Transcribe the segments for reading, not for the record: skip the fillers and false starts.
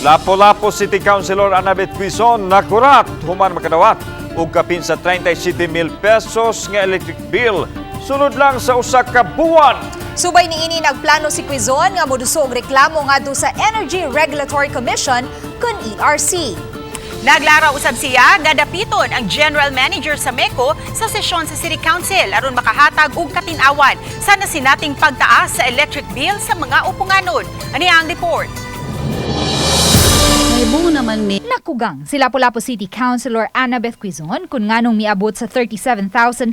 Lapu-Lapu City Councilor Anabeth Quizon nakurat human makadawat og kapin sa 37 mil pesos nga electric bill sulod lang sa usa ka buwan. Subay niini, nagplano si Quizon nga moduso og reklamo ngadto sa Energy Regulatory Commission kun ERC. Naglaraw usab siya nga dapiton ang general manager sa MECO sa sesyon sa City Council aron makahatag og katin-awan sa nasinating pagtaas sa electric bill sa mga upunganon. Ani ang report. Nahibong naman mi. Nakugang si Lapu-Lapu City Councilor Anabeth Quizon kung nganong miabot sa 37,772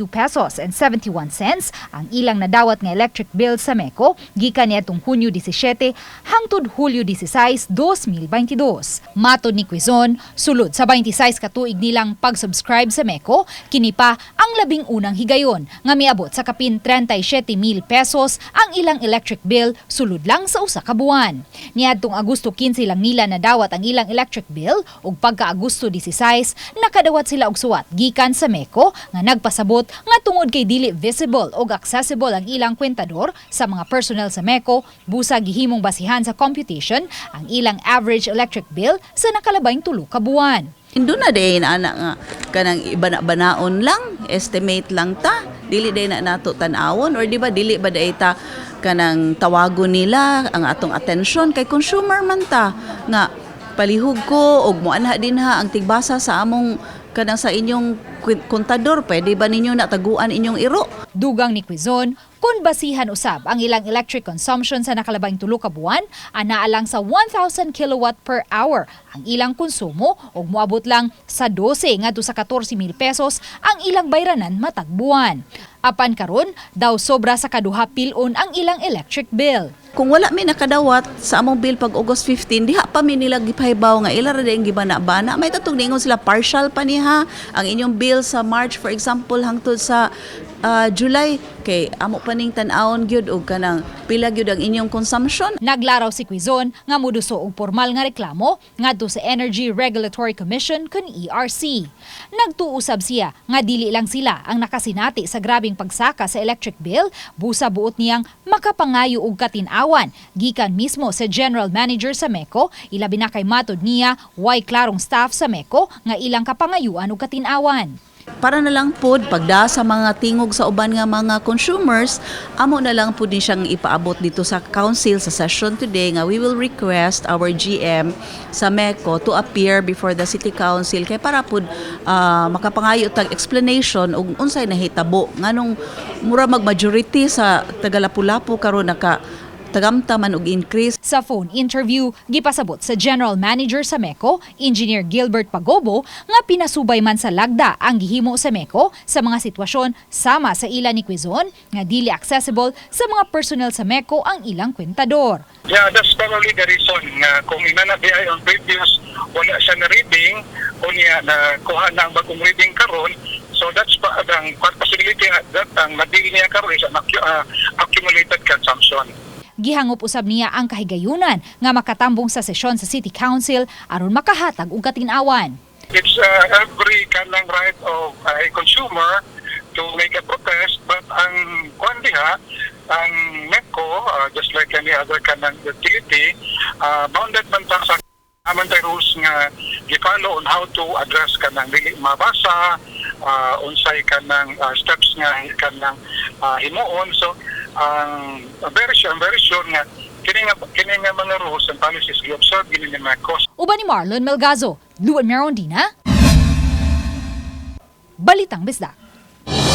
pesos and 71 cents ang ilang nadawat nga electric bill sa MECO gikan niadtong Hunyo 17 hangtod Hulyo 16, 2022. Matod ni Quizon, sulod sa 26 ka tuig nilang pag-subscribe sa MECO, kini pa ang 11 higayon nga miabot sa kapin 37 mil pesos ang ilang electric bill sulod lang sa usa ka buwan. Niadtong Agosto 15 lang nila nadawat ang ilang electric bill ug pagka Agosto 16 nakadawat sila og suwat gikan sa MECO nga nagpasabot nga tungod kay dili visible og accessible ang ilang kwentador sa mga personnel sa MECO, busa gihimong basihan sa computation ang ilang average electric bill sa nakalabayng 3 ka buwan. Doon na din ana nga kanang ibana-banaon lang, estimate lang ta. Dili day na nato tan-awon or di ba dili ba day ta kanang tawagon nila ang atong attention kay consumer man ta nga palihog ko og moanha din ha ang tigbasa sa among kanang sa inyong kontador, pwede ba ninyo nataguan inyong iro? Dugang ni Quizon, kung basihan usab ang ilang electric consumption sa nakalabayng 3 ka buwan, anaa lang sa 1,000 kilowatt per hour ang ilang konsumo ug moabot lang sa 12 ngadto sa 14 mil pesos ang ilang bayranan matag buwan. Apan karon, daw sobra sa kaduha pilon ang ilang electric bill. Kung wala mi nakadawat sa among bill pag August 15, diha pa mi nila gipahibaw nga ila ra dayong gibana-bana. May tatong ningon sila, partial pa niha ang inyong bill sa March, for example, hangtod sa July, kay amo pa ning tan-awon gyud og kanang pila gyud ang inyong consumption. Naglaraw si Quizon nga muduso og formal nga reklamo ngadto sa Energy Regulatory Commission kun ERC. Nagtuusab siya nga dili lang sila ang nakasinati sa grabing pagsaka sa electric bill, busa buot niyang makapangayo og katin-awan gikan mismo sa general manager sa MECO, ilabi na kay matod niya way klarong staff sa MECO nga ilang kapangayuan og katin-awan. Para na lang pod pagda sa mga tingog sa uban nga mga consumers, amo na lang pod ni siyang ipaabot dito sa council sa session today nga we will request our GM sa MECO to appear before the city council kay para pod makapangayo tag explanation og unsay nahitabo, nganong mura mag majority sa taga Lapu-Lapu karon naka tagamta man og increase. Sa phone interview, gipasabot sa general manager sa MECO, Engineer Gilbert Pagobo, nga pinasubay man sa lagda ang gihimo sa MECO sa mga sitwasyon sama sa ila ni Quizon nga dili accessible sa mga personnel sa MECO ang ilang kwentador. Yeah, that's probably the reason nga kung inana di ay on previous wala siya na reading, unya na kuha na ang bagong reading karon, so that's pa, ang possibility nga that ang madili niya karon is an accumulated consumption. Gihangop usab niya ang kahigayunan nga makatambong sa sesyon sa City Council aron makahatag og katin-awan. It's every kanang right of a consumer to make a protest, but ang kuan diha, ang MECO, just like any other kanang utility, bounded man ta sa aman tay rules nga gi-follow on how to address kanang dili mabasa, unsay kanang steps nga kanang himuon. So ang I'm very sure nga kini nga mga rules and policies gi-observe gini ni MECO. Uban ni Marlon Melgazo, Luan Merondina, Balitang Bisdak.